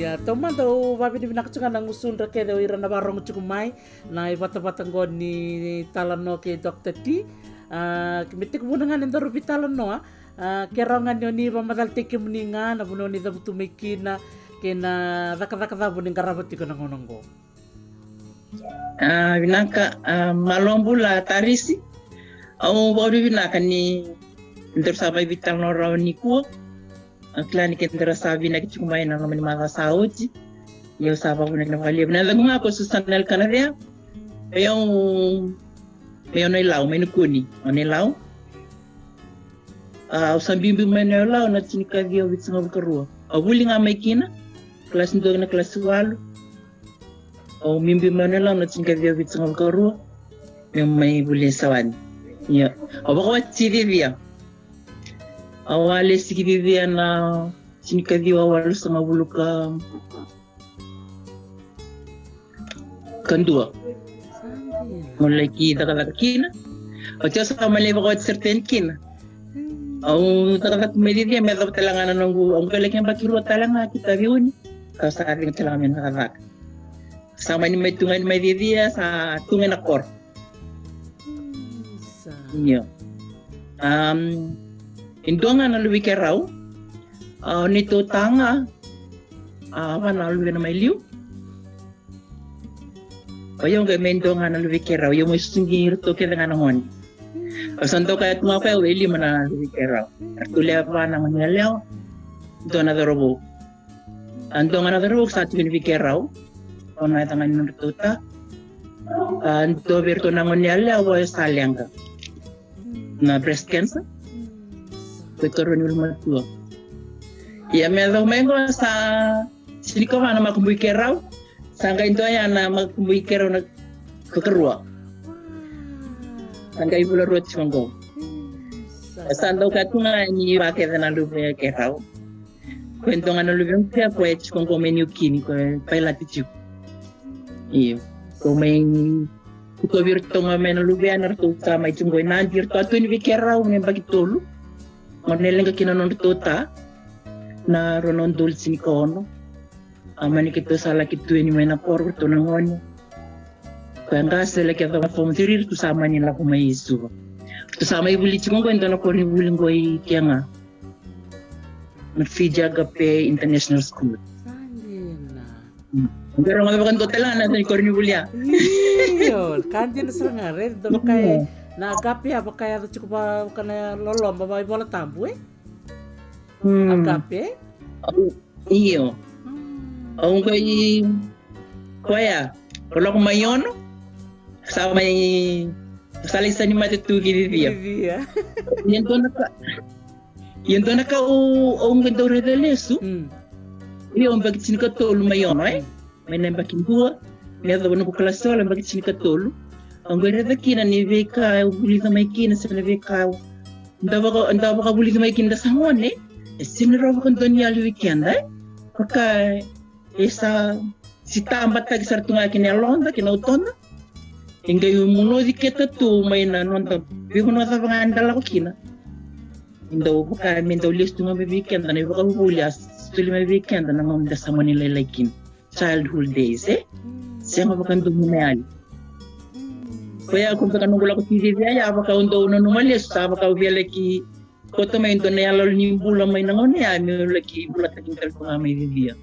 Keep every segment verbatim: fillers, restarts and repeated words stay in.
Ia, taumada au vakavinavinaka tiko ga na gusudra kece o ira na vakarogo tiko mai na ivatavata qo ni Talanoa kei Doctor T. A, me tekivuna ga ni daru veitalanoa, a, ke rawa ga ni o ni vakamacalataki kemuni ga na vanua ni cavutu mai kina kei na cakacaka cava ni qarava tiko na gauna qo. A, vinaka, a, malo bula Tarisi. Au vakavinavinaka ni daru sa mai veitalanoa rawa nikua. A, kila ni keda ra sa vinaki tiko mai na loma ni macawa sa oti. Ia au sa vakavinavinaka vakalevu. Na yacaqu ga ko Susana Elkana Cea. Mai au, mai au na ilau, mai na kuni, au na ilau. A, au sa biubiu mai na ilau na tinikaciwa vitusagavulu ka rua. Au vuli ga mai kina, kalasi dua kina kalasi walu. Au biubiu mai na ilau na tinikaciwa vitusagavulu ka rua. Meu mai vuli e Sawani. Ia, au vakawati Cicia. Au a lesi ki Cicia na tinikaciwa walusagavulu ka dua. Mo laki cakacaka kina. Au tiko sa mai lai vakawati sara tani kina. Au cakacaka mai Cicia me yacova tale ga na noqu, au qai laki yabaki rua tale ga ki Taveuni. Kau sa ciga tale ga mai na cakacaka. Sa mani mai tu ga ni mai Cicia, sa tu ga na koro. Io. Am, e dua ga na luve i keirau. A, neitou ta ga. A, va na luvena mai liu. O yau qai mai dua ga na luve i keirau, o yau mai susugi iratou kece ga na gone. Au sa dau kaya tu ga o koya au e lima na luve i keirau. Eratou lewe va na gone yalewa, dua na cauravou. A, dua ga na cauravou sa tiko ni vei keirau. O na yaca ga ni nodratou ta. A, dua vei iratou na gone yalewa o sa leqa na breast cancer. Ko i karua ni ulumatua. Ia me yacova mai qo sa tinikava na makubui keirau. Sa qai dua ya na makubui keirau na kakarua. Sa qai vula rua tiko qo. Sa dau kaya tu ga ni va kece na luve keirau. Ko e dua ga na luve qo, ko e tiko qo mai Niukini, ko e pailate tiko. Io. Ko mai Ko tovira toga mai na luvena, ratou ta mai tu qo i Nadi, ratou a tu ni vei keirau me yabaki tolu. Gone leqa kina nodratou ta na rua na udolu tinikaono. A mani keitou sa laki tu yani mai na koro, ratou na gone. Koya qase laki yacova form three, ratou sa mani lako mai i Suva. Ratou sa mai vuli tiko qo e dua na koronivuli qo i kea ga, na Fiji Agape International School. Sa dina. Qai rogoca vakadua tale ga na yaca ni koronivuli ya. Io, ka dina sara ga, raica dua vaka e na Agape ya, vaka yaco tiko vaka na loloma vaka iVola Tabu, e? Agape. Io. Au qai koya, au lako mai Ono. Sa mai, sa lai sa ni mate tu ki Cicia. Cicia. Ia dua na ka, ia dua na ka au, au qai dau raica lesu. Io, au yabaki tinikatolu mai Ono, e? Mai na yabaki dua, me yacova noqu kalasi walu, yabaki tinikatolu. Au qai raica kina ni veika au vulica mai kina, se na veika au da vaka, da vakavulica mai kina da sa gone, e sega ni rawa vakadua ni yali vei keda, e? Vaka e sa sitabataki sara tu ga kina yaloda kei na utoda. E qai munoci keda tu mai na noda veivanua cava ga eda lako kina. E dau vaka me dau lesu tu ga mai vei keda na ivakavuvuli a soli mai vei keda na gauna da sa gone lailai kina. Childhood days, e? Sega vakadua ni na yali. Koya ko beka noqu lako ki Cicia ya, vaka au dau nanuma lesu, sa vaka au via laki koto mai dua na iyaloyalo ni bula mai na gauna ya, meu laki bulataki tale tu ga mai Cicia.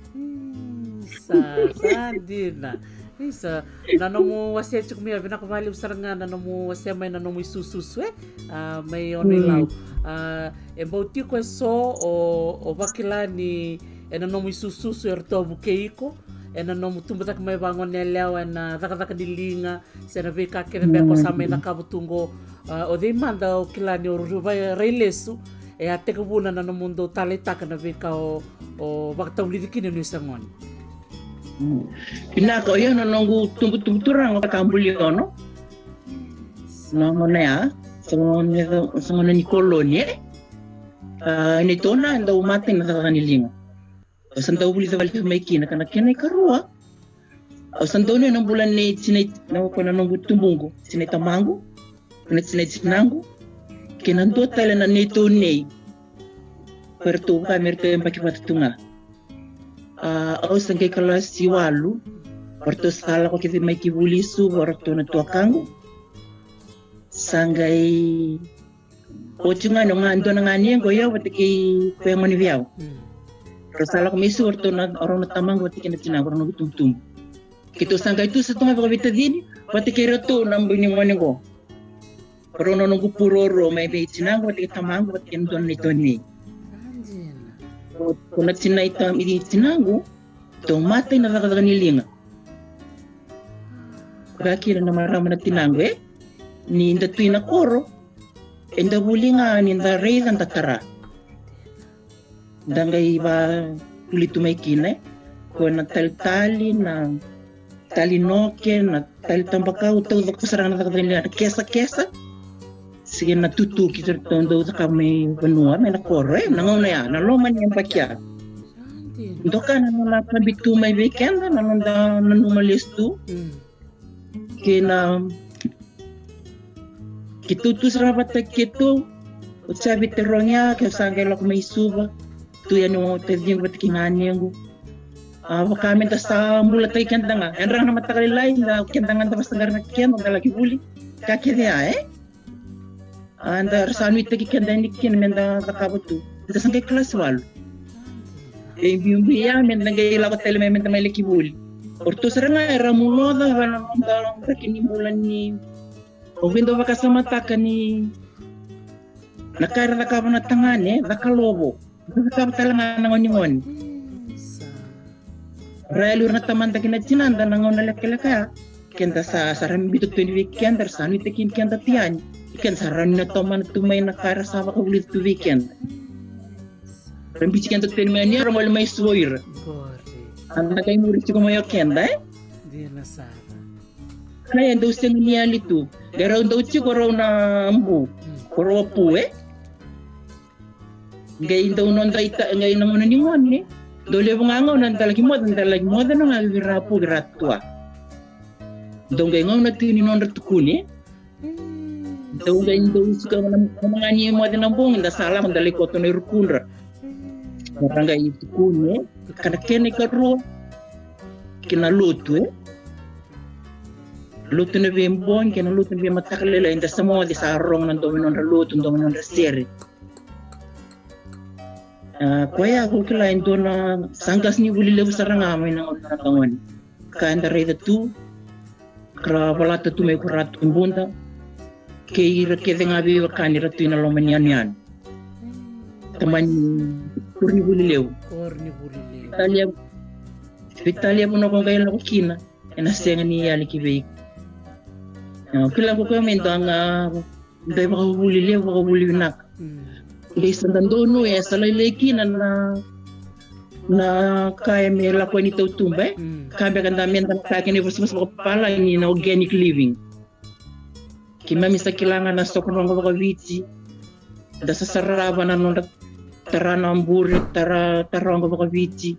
Sa, sa dina. Isa, na nomu wasea tiko mai, vinaka vakalevu sara ga na nomu wasea mai na nomu isususu, e? A, mai Ono i Lau. A, e bau tiko e so o, o vakila ni ena nomu isususu eratou a vukei iko ena nomu tubu cake mai vagone yalewa, ena cakacaka ni liga, se na veika kece beka o sa mai cakava tu qo. A, o cei mada o kila ni o rai lesu e a tekivuna na nomudou taleitaka na veika o, o vakatavulici kina ni o sa gone? Vinaka, o yau na noqu tubutubu turaga ka buli Ono. Na gauna ya sa gauna, sa gauna ni koloni, e? A, neitou na dau mata ena cakacaka ni liga. Au sa dau vulica vale tu mai kina, ka na kena ikarua, au sa dau nuitaka na bula nei tinai, na ko na noqu tubuqu, tinai tamaqu, na tinai tinaqu, kei na dua tale na neitou nei. Ko eratou vaka me ratou yabaki vata tu ga. A, au sa qai kalasi walu. O ratou sa lako kece mai ki vuli i Suva, o ratou na tuakaqu. Sa qai oti ga ni o ga dua na ganequ, o yau vata kei koya gone vei au. Mm. Rau sa lako mai Suva, o ratou na, o rau na tamaqu vata kei na tinaqu, o rau na itubutubu. Keitou sa qai tu sa tu ga vakaveitacini vata kei ratou na bui ni gone qo. O rau na noqu puroro mai vei tinaqu vata kei tamaqu vata kei na dua na neitou nei. Ko na tina i ta-, i tinaqu, tou mata ina cakacaka ni liga. Vaka kina na marama na tinaqu, e? Ni da tu ina koro, eda vuli ga ni da raica, da tara. Da qai vavuli tu mai kina, e? Ko na talitali, na tali noke, na tali tabakau, taucoko sara ga na cakacaka ni liga, na kesakesa. Sega na tutuki, ratou dau cakava mai vanua, mai na koro, e? Na gauna ya, na loma ni yabaki ya. Doka na nona kabi tu mai vei keda, na noda nanuma lesu tu. Mm. Kei na, keitou tu sara vata keitou, oti ya vei Terogi ya, keitou sa qai lako mai Suva. Tu yani o taciqu vata kei ganequ. A, vaka meda sa bulataki keda ga. Yadra ga na mataka lailai, da keda ga da vakasaqara na keda, da laki vuli. Ka kece ya, e? A, da ra sa nuitaki keda yani kina meda cakava tu. Da sa qai kalasi walu. E biubiu ya meda qai lako tale mai meda mai laki vuli. O ratou sara ga era muloca, va na noda draki ni bula ni. O vei dau vakasamataka ni na ka era cakava na tagane, caka lovo. Cakava tale ga na gonegone. Ra yali ira na tamada kei na tinada na gauna lekaleka ya. Keda sa, sa ra biuta tu yani vei keda, ra sa nuitaki keda tu yani. Keda sa rawa ni na tomana tu mai na ka era sa vakavulica tu vei keda. Ra biuti keda tu yani mai yani, ra gole mai Suva o ira. Ana qai muri tiko mai o keda, e? Dina sara. Ka ya dau sega ni yali tu. Qai rau dau tiko rau na bu. Ko rau a pu, e? Qai dau noda ita, qai na gauna ni gone. Dau levu ga gauna da laki moce, da laki moce na ga vei ira na pu kei ira na tua. Dau qai gauna tu ni nodra tukuni. Dau qai dau suka na, na ga ni moce na bogi, da sa lako da lai koto na irukudra. Ra qai tukuni, ka na kena ikarua. Kei na lotu, e. Lotu na veibogi, kei na lotu na veimataka lailai, da sa moce sa rogo na domo ni nodra lotu, domo ni nodra sere. A, koya ko kila e dua na sa qasenivuli levu sara ga mai na gauna na gone. Ka eda raica tu, ra valata tu mai ko Ratu Buda, kei ira kece ga veiwekani ra tu ina loma ni yanuyanu. Tamani koronivuli levu. Koronivuli levu. Veitalia, veitalia vanua ko qai lako kina, ena sega ni yali ki vei iko. A, kila ko koya me dua ga dau vakavuli levu, vakavuli vinaka. Mm. Dei sa da donu e sa lailai kina na, na ka e me lako yani tautuba, e? Mm. Ka beka da me da na kaya kina ivosavosa vakapalagi na organic living. Keimami sa kila ga na soqosoqo vakaviti. Da sa sarava na nodra tara na bure, tara, taroga vakaviti.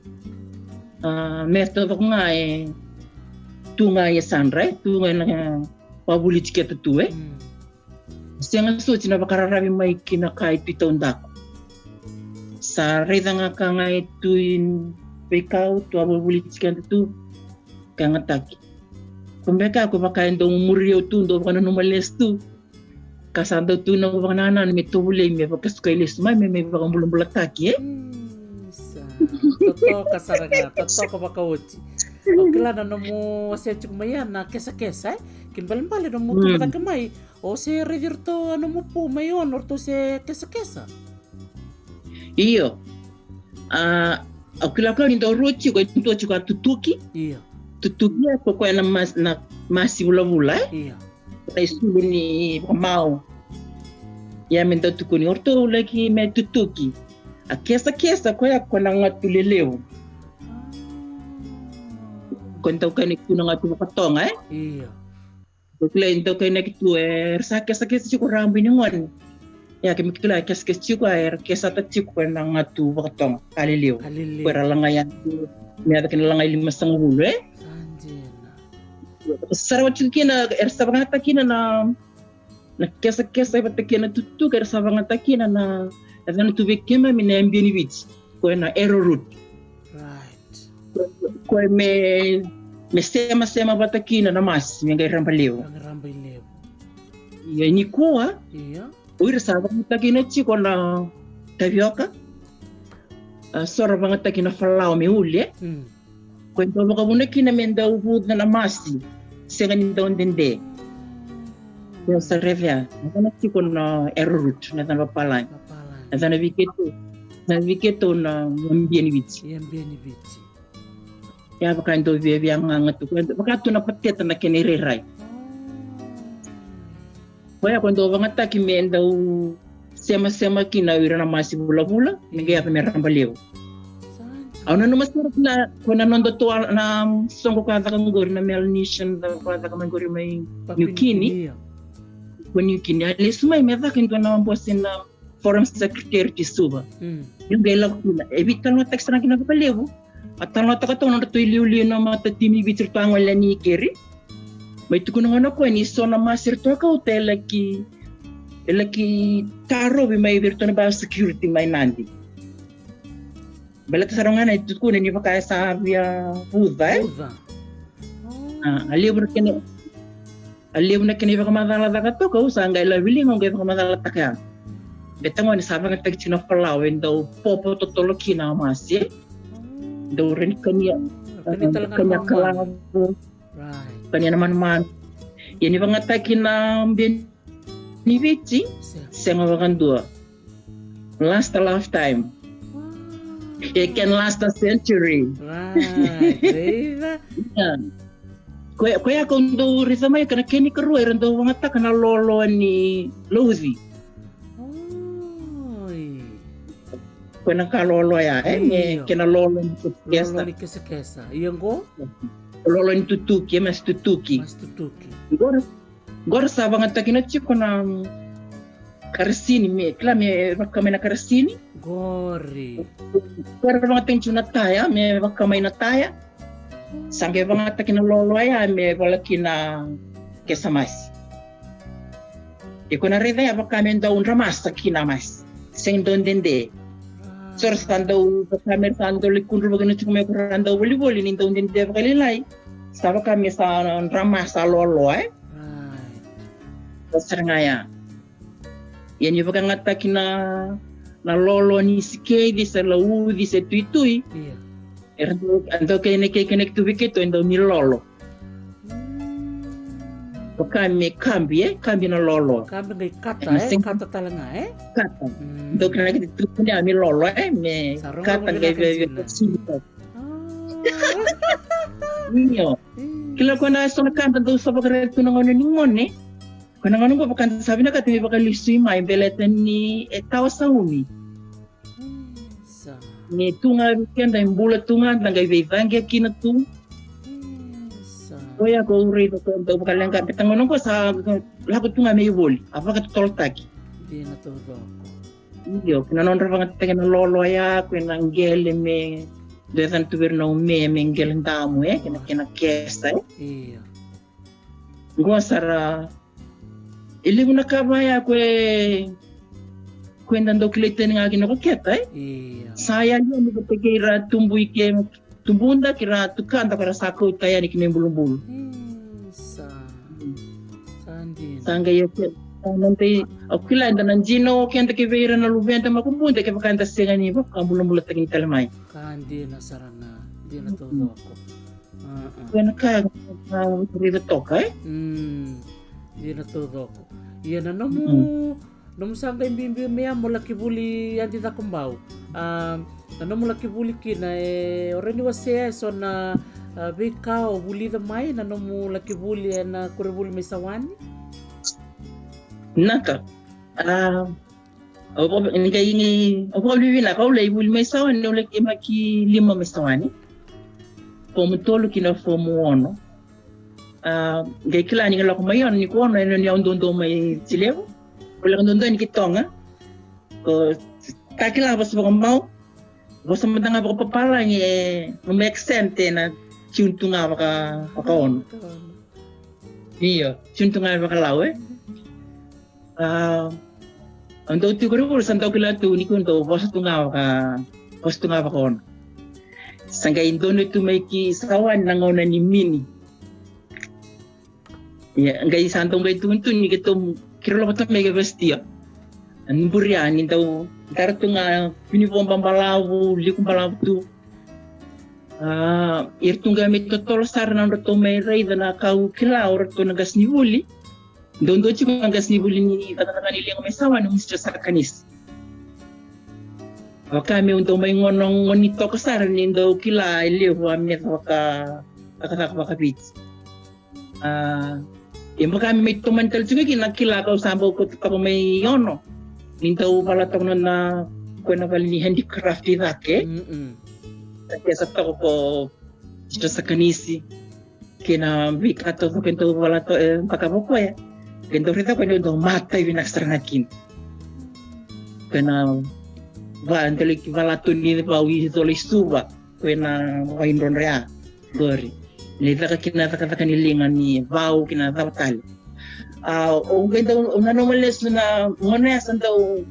A, me taucoko ga e tu ga e sadra, e tu ga ena, e, vakavulici keda tu, e. Mm. Sega soti na vakararavi mai ki na ka e tu i taudaku. Sa raica ga ka ga e tu i veikau, tu a vakavulici keda tu, ka gataki. Ko beka ko vaka e dau muri au tu, dau vakananuma lesu tu. Ka sa dau tu na noqu vakanananu me tovolei me vakasukai lesu mai, me, me vakabulabulataki, e? Mm, sa. Totoka sara ga, totoka vakaoti. Au kila na nomu wasea tiko mai ya na kesakesa, e? Kena ibalebale nomu tubu cake mai, o se raici iratou a nomu pu mai Ono, o ratou se kesakesa. Io. A, au kila koya ni dau rua tiko, e dua tiko a tutuki. Io. Tutuki ya ko koya na mas-, na masi vulavula, e? Io. Na isulu ni vakamau. Ia me dau tukuni o ratou laki me tutuki. A kesakesa koya ko na gatu lelevu. Ko dau kainaki tu na gatu vakatoga, e? Io. Ko kila e dau kainaki tu, e, era sa kesakesa tiko rabu ni gone. Ia, keimami kila e kesakesa tiko, era kesata tiko ena gatu vakatoga, ka lelevu. Ka lelevu. Ko era lagai yani, me yaco kina lagai limasagavulu, e? Sa dina. Sarawa tiko kina, era sa vakayagataka kina na, na kesakesa vata kei na tutuki, era sa vakayagataka kina na, na yacana tu vei keimami na yabia ni Viti. Ko na arrowroot. Right. Koya me, me semasema vata kina na masi me qai raba levu. Raba levu. Ia nikua, ia, o ira sa vakayagataki na tiko na tavioka. A, so ra vakayagataki na falawa me uli, e? Mm. Koya dau vakavuna kina me dau vuca na masi, sega ni dau dede. Ia sa revea na yacana tiko na arrowroot, na yacana vapalagi. Vapalagi. Na yacana vei keitou, na vei keitou na, na bia ni Viti. Ia bia ni Viti. Ia vaka e dau viavia gaga tu, vaka tu na pateta na kena irairai. Koya ko dau vagataki me dau semasema kina o ira na masi vulavula me qai yaco me raba levu. Au nanuma sara kina ko na noda toa na soqo ka caka qori na Melanesian, ka caka mai qori mai New Guinea. Ko New Guinea a lesu mai me caka e dua na bose na Forum Secretary ti Suva. Mm. Niu qai lako kina, e veitalanoataki sara kina vakalevu. A talanoataka toka na nodratou iliuliu na matatimi Viti, ratou a gole yani i keri. Mai tukuna gona o koya ni so na masi ratou a kauta e laki, e laki tarovi mai vei iratou na biosecurity mai Nadi. Baleta sara ga na itukuna ni vaka e sa via vuca, e? Vuca. A, a levu na kena, a levu na kena ivakamacala caka toka, au sa qai laviliga au qai vakamacalataka ya. Beta gona ni sa vagataki tiko na falawa e dau popo totolo kina a masi, e? Dau reni kania, kania kalavo. Right. Kania na manumanu. Ia ni vagataki na bia ni Viti, sega vakadua. Last a lifetime. Wow. It can last a century. Right. Ia. Koya, koya ko dau raica mai ka na kena ikarua era dau vagataka na loloa ni lauci. Oi. Koya na ka loloa ya, e, me kena loloa ni kesakesa. Loloa ni kesakesa. Ia qo? Loloa ni tutuki, e, masi tutuki. Masi tutuki. Qo ra, qo ra sa vagataki na tiko na, mm, karasini, me, kila me vaka mai na karasini. Qori. Qo ra vagataki tiko na taya, me vaka mai na taya. Sa qai vagataki na loloa ya me vola kina kesa masi. Iko na raica ya vaka me dau dramasa kina masi. Sega ni dau dede. So ra sa dau vaka me ra sa dau lai kudruvaki na tiko mai ko ra dau volivoli ni dau dede vakalailai. Sa vaka me sa dramasa loloa, e? Right. Sa sara ga ya. Ia ni vakayagataki na, na loloa ni sikeci se lauci se tuitui. Ia. Era dau, dau kena, kena, kena tu vei keitou e dau ni lolo. Mm. Vaka me kabi, e? Kabi na loloa. Kabi qai kata, e? Kata tale ga, e? Kata. Mm. Dau kena keitou tu kina me lolo, e? Me kata qai vei, vei, vei. Io. Kila ko na so na ka da dau sa vakaraica tu na gauna ni gone. Ko na gauna qo vaka da sa vinakata me vakalesui mai baleta ni e tawa saumi. Ni tu ga vei keda e bula tu ga da qai veicaqe kina tu. Koya ko au raica ko dau vakaleqa beta gauna qo sa lako tu ga me ivoli, a vakatotolotaki. Dina taucoko. Io, kei na nodra vagataki na loloa ya, ko na qele me dau yacana tu vei ira na ume, me qele damu, e, kei na, kei na kesa, e. Io. Qo sara e levu na ka vaya ko e, ko eda dau kilai tani ga kina ko keda, e. Io. Sa yali yani vata kei ira tubu i ke, tubuda kei ira tukada ko ira sa kauta yani kina ibulubulu. Isa. Sa dina. Sa qai o keda, sa na dei, au kila eda na dina o keda kei vei ira na luveda ma kubuda kevaka eda sega ni vakabulabulataki tale mai. Ka dina sara ga, dina taucoko. Ko na ka ga raica toka, e? Dina taucoko. Ia na nomu, nomu sa qai biubiu mai ya mo laki vuli Adi Cakobau. A, na nomu laki vuli kina, e, o rawa ni wasea e so na, a, veika o vulica mai na nomu laki vuli ena koronivuli mai Sawani? Naka. A, Au vaka, ni qai, ni, au vakavinavinaka, au lai vuli mai Sawani, au lai keimaki lima mai Sawani. Fomu tolu ki na fomu ono. A, qai kila ni qai lako mai ono, ni ko ono, ena ni au doudou mai Tailevu. Au lako doudou ni ki Toga. Ko ta kila vosa vakamau. Vosa mada ga vakapapalagi e, no me accent ena tune tu ga vaka, vakaono. Io, tune tu ga vakalau, e. A, au dau tiko rivuru sa dau kila tu ni ko dau vosa tu ga vaka, vosa tu ga vakaono. Sa qai donu tu mai ki Sawani na gauna ni mini. Ia, qai sa dau qai tukuni tu ni keitou, keirau lako tu mai ke Vestia. Ni buria ni dau dara tu ga, uniform balavu, liku balavu tu. A, ira tu ga mai totolo sara na nodratou mai raica na ka au kila o ratou na qasenivuli. Dau dua tiko na qasenivuli ni cakacaka ni liga mai Sawani, o Mr Sakanisi. Vaka meu dau mai gone, gone toka sara ni dau kila e levu a meca vaka, cakacaka vakaviti. A, e vaka me mai tomani tale tiko kina na kila kau sa bau kauta toka mai Ono. Ni dau vala toka na, ko na vale ni handicraft i cake. Mm-mm. Sa kesa toka ko Mr Sakanisi. Kei na veika taucoko e dau vala toka, e, vaka vaka koya. E dau raica koya ni dau matai vinaka sara ga kina. Ko na va, dau lai ki vala tu ni vau i cola i Suva. Ko na vaidrodro ya. Qori. Ni caka kina cakacaka ni liga ni vau kina cava tale. A, au qai dau, au nanuma lesu na gauna ya sa dau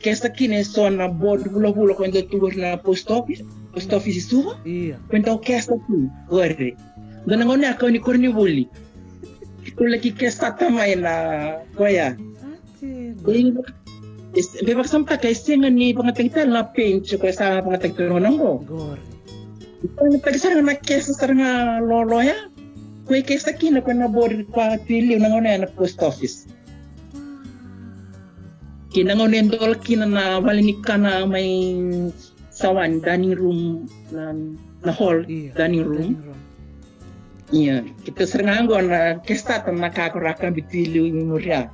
kesa kina eso na board vulavula ko dau tu qori na post office, post office i Suva. Ia. Ko dau kesa kina qori. Dua na gauna ya kau ni koronivuli. Ko laki kesata mai na koya. Ati. Ko i-, es-, me vakasamataka e sega ni vakayagataki tale na paint ko e sa vakayagataki tu na gauna qo. Qori. Vakayagataki sara ga na kesa sara ga lolo ya. Ko e kesa kina ko na board ko a tu i liu na gauna ya na post office. Kei na gauna e dola kina na vale ni kana mai Sawani, dining room, na, na hall, ia, dining room. Dining room. Ia, keitou sara ga qo na kesata na ka ko ra kabi tu i liu i muri ya.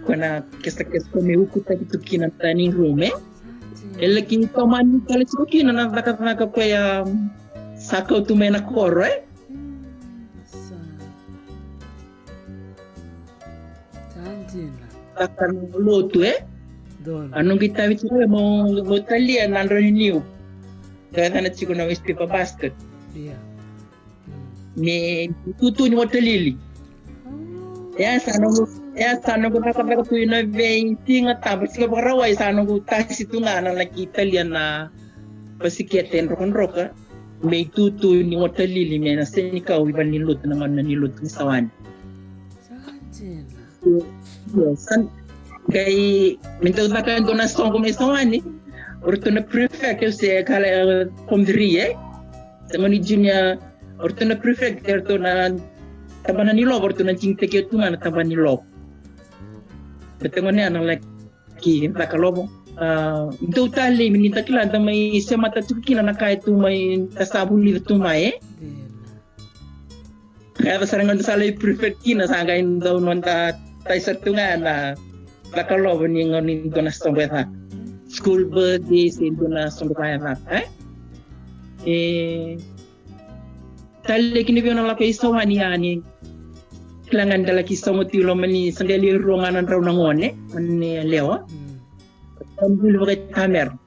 Ko na kesakesa ko me ukutaki tu kina na dining room, e? Sa dina. E laki tomani tale tiko kina na cakacaka koya sa kau tu mai na koro, e? Mm, sa. Sa dina. Caka na lotu, e? Donu. A noqu itavi tiko mo, mo talia na drau ni niu. Ka yacana tiko na waste paper basket. Ia. Mm. Me tutu ni watalili. Oh. Ia sa noqu, ia sa noqu cakacaka tu ina vei Siga Tabu, Siga Vakarauwai, sa noqu tasi tu ga na laki talia na pasikete drokadroka. Me tutu ni watalili me na senikau i vale ni lotu na gauna ni lotu ni Sawani. Sa dina. Ia, sa qai me dau caka e dua na soqo mai Sawani. O ratou na prefect, au se kala, e, form three, e? Sa gauna ni junior, o ratou na prefect, o ratou na tabana ni lovo, o ratou na digitaki au tu ga na tabana ni lovo. Baleta gauna ya na laki caka lovo. A, dau talei me ni da kila da mai semata tiko kina na ka e tu mai, da sa vulica tu mai, e? Dina. Ka yaco sara ga da sa lai prefect kina, sa qai dau noda tai sara tu ga na caka lovo ni gauna ni dua na soqo e caka. School birthday se dua na soqo e caka, e? E, talei kina vei au na lako i Sawani yani. Kila ga ni da laki sogo tu i loma ni, sa qai lai rua ga na drau na gone, gone yalewa. Mm. Sa buli vakaitamera.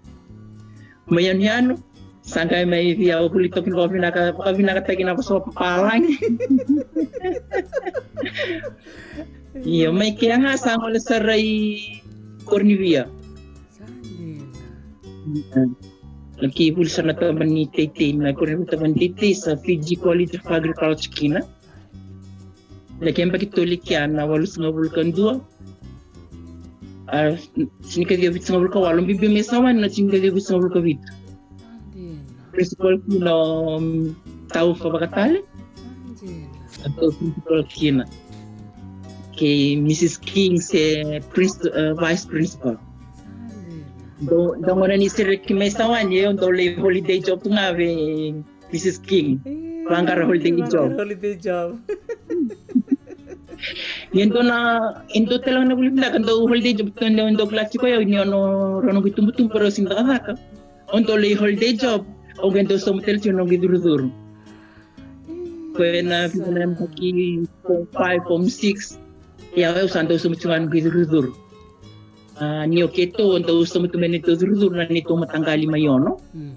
Mai yanuyanu, sa qai mai via vuli toka vakavinaka, vakavinakataki na vosa papalagi. Io, mai kea ga sa gole sara i Koronivia. Sa dina. Mm. Laki vuli sara na tabana ni teitei, na Koronivia tabana ni teitei sa Fiji College of Agriculture kina. Na kena yabaki tolu kea na walusagavulu ka dua. A, tinikaciwa vitusagavulu ka walu, bibi mai Sawani na tinikaciwa vitusagavulu ka vitu. Sa dina. Principal kina o, um, Taufa Vakatale. Sa dina. Au principal kina. Kei Missus King se princ-, e, vice principal. Sa dina. Dau, dau gauna ni sereki mai Sawani, au dau lai holiday job tu ga vei Missus King. E, vaqara holiday job. Vaqara holiday job. Ia dua na, e dua tale ga na vuli vinaka, dau holiday job tu, dau, dau kila tiko o yau ni o rau noqu itubutubu rau sega ni cakacaka. Au dau lai holiday job, au qai dau sauma tale tiko na noqu icurucuru. Ko e na, sa, vica na yabaki form five, form six. Ia, au sa dau sauma tiko ga na noqu icurucuru. A, ni o keitou, dau sauma tu mai neitou curucuru na neitou mataqali mai Ono. Mm.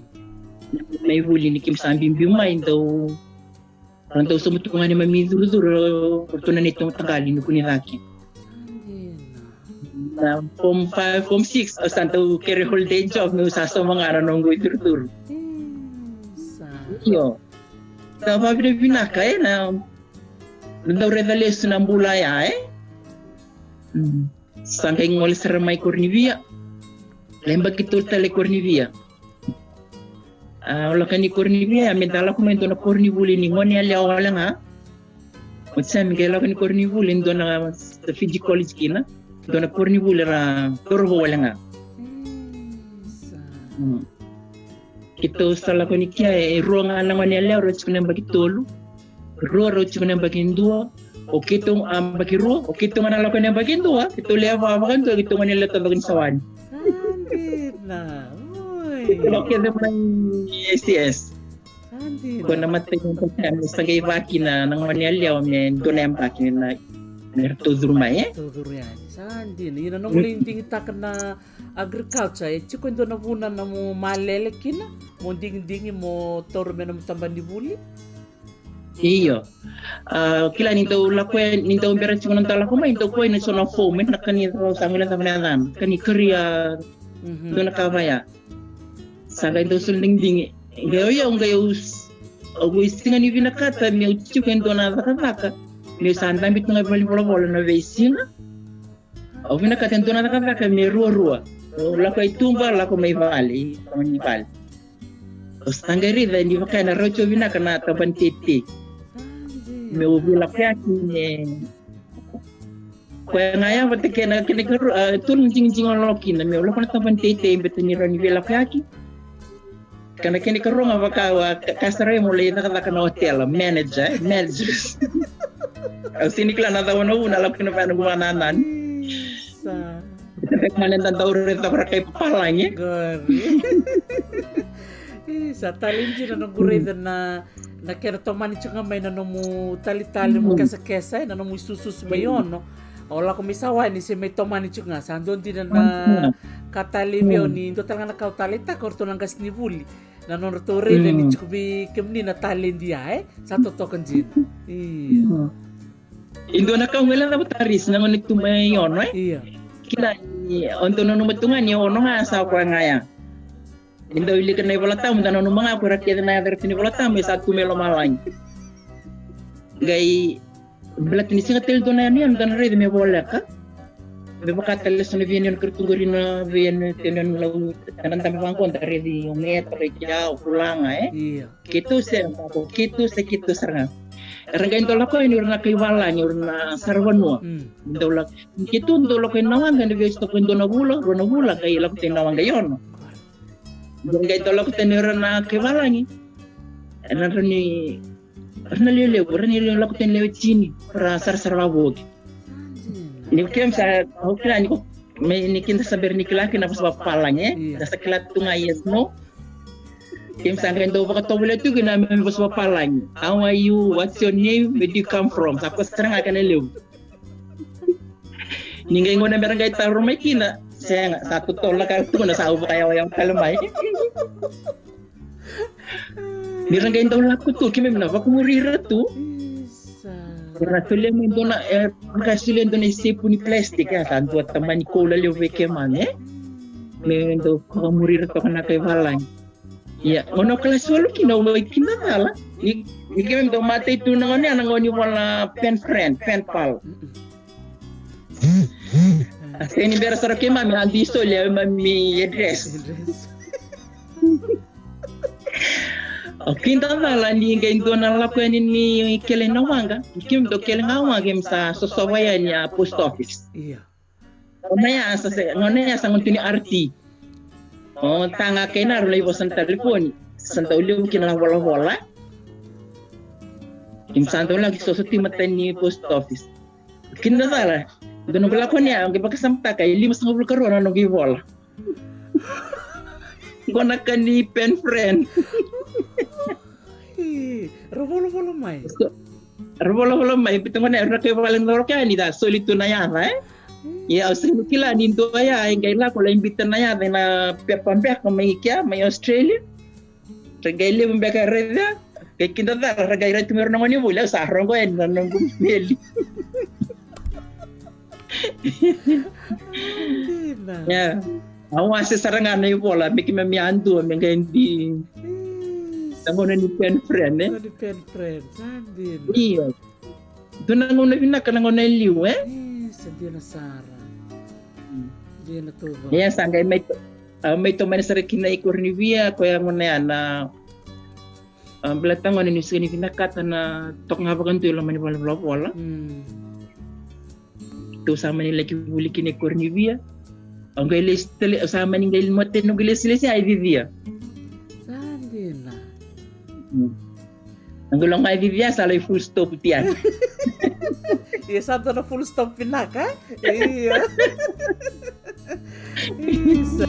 Mai vuli ni keimami sa biubiu mai, dau, dau sauma tu ga neimami curucuru, o ratou na neitou mataqali ni kune cake. Sa dina. Na form five, form six, au sa dau kere holiday job, meu sa sauma ga na noqu icurucuru. Mm, Io. Sa vakavinavinaka e na dau raica lesu na bula ya e. Sa qai gole sara mai Koronivia. Lai yabaki tolu tale Koronivia. A, o lako ni Koronivia ya me da lako mai dua na koronivuli ni gone yalewa wale ga. Oti sa me qai lako ni koronivuli dua na Fiji College kina. Dua na koronivuli ra toro vou wale ga. Keitou sa lako ni kia e rua ga na gone yalewa rau tiko na yabaki tolu. Rua rau tiko na yabaki dua. O keitou a yabaki rua, o keitou ga na lako na yabaki dua. Keitou lewa vakadua, keitou gone yalewa taucoko ni Sawani. Sa dina. Oi. Keitou kece mai S T S. Sa dina. Ko na matai ni sa qai vaki na gone yalewa me dua na yabaki na me ratou curu mai e. Ratou curu yani. Sa dina. Ia na nomu lai digitaka na agriculture, e tiko e dua na vuna na mo malele kina, mo digidigi, mo taura me na mo tabana ni vuli. Io. A, kila ni dau lako e, ni dau bera tiko na dau lako mai, dau koya na so na form, e na ka ni dau sa gole dau na yacana, ka ni career, dua na ka vaya. Sa qai dau soli digidigi. Qai o yau, qai au s-, au qai sega ni vinakata meu tiko e dua na cakacaka meu sa dabe tu ga i valenivolavola na veisiga. Au vinakata e dua na cakacaka me ruarua. Au lako i tuba, lako mai vale, i lako mai vale. Au sa qai raica ni vaka ena rauti au vinaka na tabana ni teitei. Meu veilakoyaki me koya ga ya vata kei na kena ikarua, a, tolu na digidigi au lako kina, meu lako na tabana ni teitei baleta ni rawa ni veilakoyaki. Ka na kena ikarua ga vaka au a ka, ka sara mo lai cakacaka na otela, manager, e, manager. Au sega ni kila na cava na vuna lako kina vaya noqu vakanananu. Isa. Ita beka mani da dau raica ko ra kai papalagi. Qori. Isa, talenti na noqu raica na, na kena tomani tiko ga mai na nomu talitali, nomu kesakesa, e, na nomu isususu mai Ono. O lako mai Sawani se mai tomani tiko ga, sa dua dina na ka talei vei au ni dua tale ga na ka au taleitaka o ratou na qasenivuli. Na nodratou raica ni tiko vei kemuni na taledi ya, e? Sa totoka dina. Io. E dua na ka au qai lai cava, Tarisi, na gone tu mai Ono, e? Io. Kila ni o dau nanuma tu ga ni Ono ga sa koya ga ya. Ni dau wilika na iVolatabu, da nanuma ga ko ira kece na yaca era tu ni iVolatabu e sa tu mai lomalagi. Qai baleta ni sega tale dua na yanuyanu da na raica me voleka. Me vaka tale eso na veiyanuyanu keitou qori na veiyanuyanu, yanuyanu lau, da na dabe vaqo da raici o Geta, raici au, o Kulaga, e? Io. Keitou sega, ko keitou se keitou sara ga. Era qai dau lako yani o ira na kai valagi, o ira na saravanua. Mm. Dau lako. Keitou dau lako i Nawaqa, na veiwasei toka e dua na vula, rua na vula, qai lako tani Nawaqa i Ono. Qai dau lako tani o ira na kai valagi. Era na, ra ni, ra na lewe levu, ra ni lako tani lewe tini, ra sarasara vavoki. Ni keimami sa, au kila ni ko, me ni keda sa bera ni kila kina vosa vapalagi, e? Io. Da sa kila tu ga yes, no. Keimami sa qai dau vakatovolea tu kina me vosa vapalagi. How are you? What's your name? Where do you come from? Sa koya sara ga kena levu. Ni qai gauna me ra qai taro mai kina, sega, sa totolo na ka tukuna, sa au vakayawayawa tale mai. Ni ra qai dau lako tu, keimami na vakamuri ira tu. Isa. Ra solia mai dua na, e, ra solia dua na isepu ni plastic, e, sa dua tamani koula levu vei keimami, e. Me dau vakamuri ira toka na kai valagi. Ia, gauna au kalasi walu kina au mai kidacala. Ni, ni keimami dau matai tu na gauna ya na gauna ni vola pen friend, pen pal. A sega ni bera sara keimami a dui soli a mami address. Au kidacala ni qai dua na lako yani ni kele na waqa. Ni keimami dau kele ga waqa keimami sa sosova yani a post office. Ia. Gauna ya sa se, gauna ya sa gauna tu ni R T. O taga kei na rau lai vosa na talifoni. Sa dau levu kina na volavola. Keimami sa dau laki soso tu i mata ni post office. Kidacala. Dua noqu lako ni ya, au qai vakasamataka e limasagavulu karua na noqu ivola. Qo na ka ni pen friend. Ii, ra volavola mai. So, ra volavola mai, bita gone, ra kai vale na roka ni da soli tu na yaca, e? Ia, au sega ni kila ni dua ya e qai lako lai bita na yaca ena pepa beka mai kea, mai Australia. Ra qai levu beka e raica, qai kidacala, ra qai rai tu mai ira na gone vuli, au sa rogo yani na noqu meli. Dina. Ia. Au wase sara ga na ivola me keimami yadua me qai di. Na gauna ni pen friend, e? Gauna ni pen friend, sa dina. Io. Dua na gauna vinaka na gauna e liu, e? Io, sa dina sara. Dina tu va. Ia sa qai mai to-, a, mai tomani sara kina i Koronivia, koya gauna ya na, a, baleta gauna niu sega ni vinakata na toka ga vakadua i loma ni valenivolavola. Mm. Tou sa mani laki vuli kina i Koronivia. Au qai lesi tale, au sa mani qai mote noqu lesilesi ai Vivia. Sa dina. Mm. Au qai loga ai Vivia sa lai full stop tia. Ia sa dua na full stop vinaka, e? Ia. Isa.